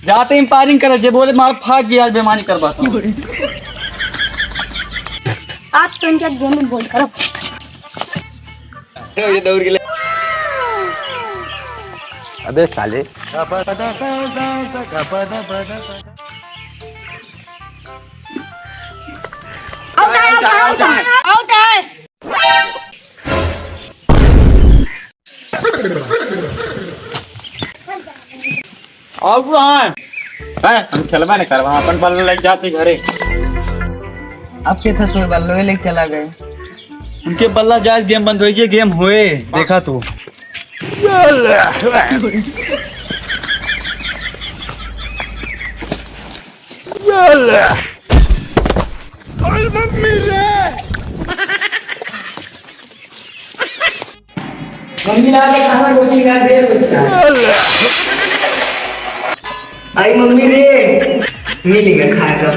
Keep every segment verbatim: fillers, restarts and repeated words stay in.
जाते ही firing करे, जे बोले मार फाट जी, आज बेमानी करवाता हूँ। आज तो इनके गेम में बोल करो। ये दौड़ के ले। अबे साले। Out है, out है, out है, out है। और कहाँ है? हैं, हम खेलबा नहीं करबा, अपन बल्ला लेके जाते घरे। अब के था सोए बल्ला लेके चला गए। उनके बल्ला जाए, गेम बंद होई, जे गेम होए, देखा तू। मम्मी ला के खाना रोटी ला दे बच्चा। आई मम्मी रे, मिल गया खाए का।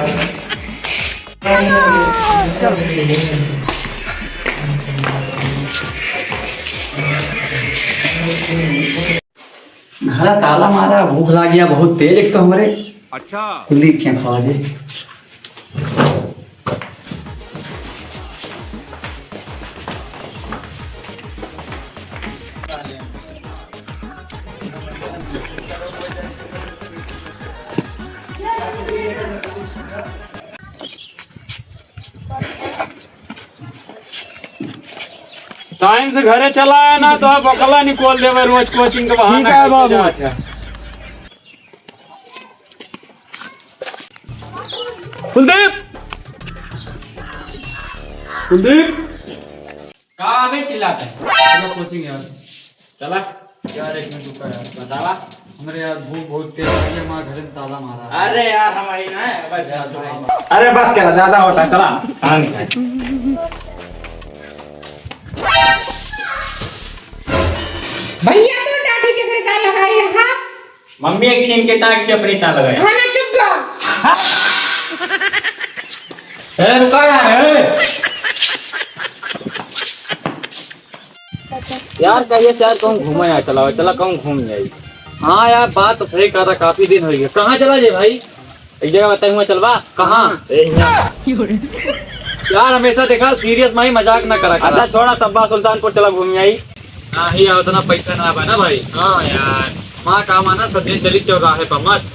घरा ताला मारा, भूख लाग गया बहुत तेज एक तो हमरे। अच्छा। कुलदीप क्या खावा जी? टाइम से घरे चला आया ना, तो आप अकला निकोल देवे रोज कोचिंग के बहाना ठीक है करके बाबू। जात है। कुलदीप! कुलदीप! का अबे चिल्लात है? चलो कोचिंग यार। चला। यार, एक मिनट रुका यार। बतावा। हमरे यार, भूख बहुत तेज लगी है, हमारे घर में ताला मारा है। अरे यार, हम आई ना है, बस यार, चला। अरे बस करा, ज्यादा होता है, चला। कहाँ निकल? भैया, तो टाटी के फिर ताला है यहाँ। मम्मी एक ठिन के ताक के अपनी ताला है। खाना चुप कर। ए, रुका यार, ए। यार, कहिए यार, कहूँ घूमे आ, चला, चला, कहूँ घूम जाई। हाँ यार, बात तो सही कहा था, काफी दिन हो गया। कहाँ चला जे भाई? एक जगह बताई हुआ, चलबा। कहाँ? ए, यहाँ। यार, हमेशा देखा, serious में ही मजाक ना करा करा। अच्छा, छोड़ा, सब्बा सुल्तानपुर चला घूम आई। नहीं यार, उतना पैसा ना बा ना भाई। हाँ यार। माँ काम आना, सब दिन चली चौराहे पर मस्त।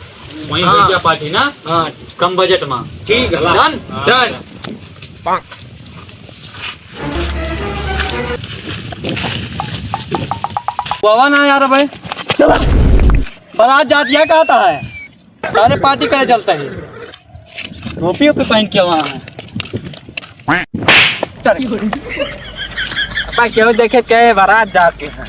वहीं हाँ। बढ़िया पार्टी ना? हाँ। कम बजट में। ठीक है, चला। Done? हाँ, done। बाबा ना यार भाई। चला। बारात जात या कहता है। सारे पार्टी करे चलता है। टोपी ओपी पहन के वहाँ है। भाई क्यों देखे के बारात जाते हैं।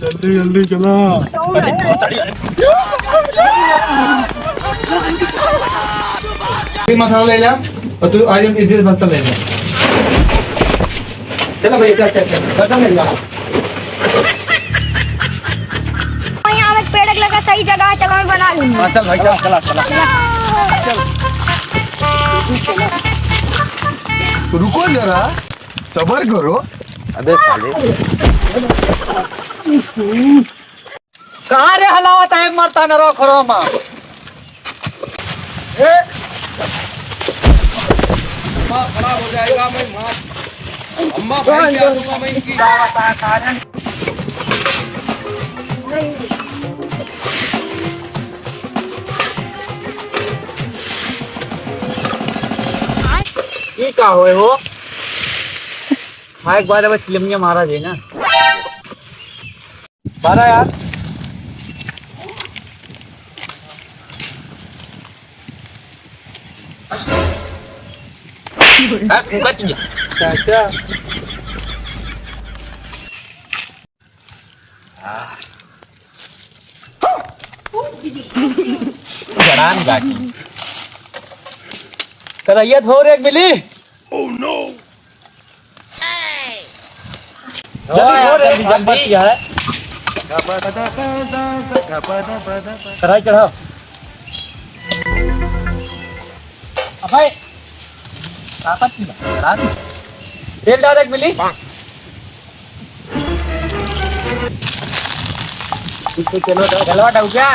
जल्दी, जल्दी चला। तू मसाला ले ला और तू आर्यन इधर बस्ता ले ला। चला भैया, चल, चल, चल, बस्ता ले ला। यहाँ पे पेड़ लगा सही जगह है, चलो मैं बना लूंगी। हाँ, चल भाई, चल, चला, चला। रुको जरा, सबर करो। अबे साले। कहाँ रे हलावत है, मरता न रो खरो मा। ए। अम्मा खराब हो जाएगा, मैं मार, अम्मा भाई क्या दूंगा मैं इनकी। ये का होए हो? हाँ, एक बार बस चिलमिया मारा दे ना। मारा यार। हाँ, फूंका दिया। चाचा। जड़ान गाटी। कलैया धो रे एक बिली। Oh no! जल्दी धो रे, जल्दी, जल्दी। कढ़ाई चढ़ाओ। अबे, ताकत की बात है, तेल डाल एक मिली। तू तो चलो, तो गलवा डाउ क्या?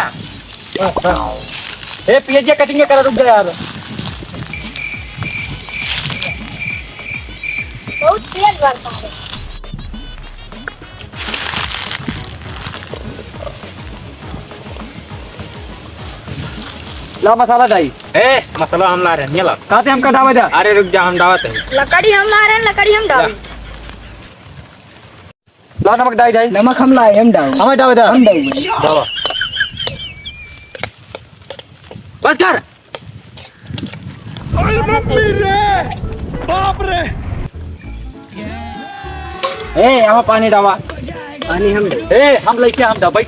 ए, पियजिया कटिंग करा, रुक जा यार। बहुत तेज बरता है। ला मसाला डाई। ए, मसाला हम ला रहे हैं, ये ला। काते हमका डावे दा? अरे रुक जा, हम डावत है। लकड़ी हम ला रहे हैं, लकड़ी हम डावे। ला नमक डाई, डाई। नमक हम लाए, हम डाउ। हमें डावे दा। हम डाउ। डावा। बस कर। अरे मम्मी रे, बाप रे। ए, यहाँ पानी डावा। पानी हम डाउ। ए, हम लेके हम डाउ, बैठ।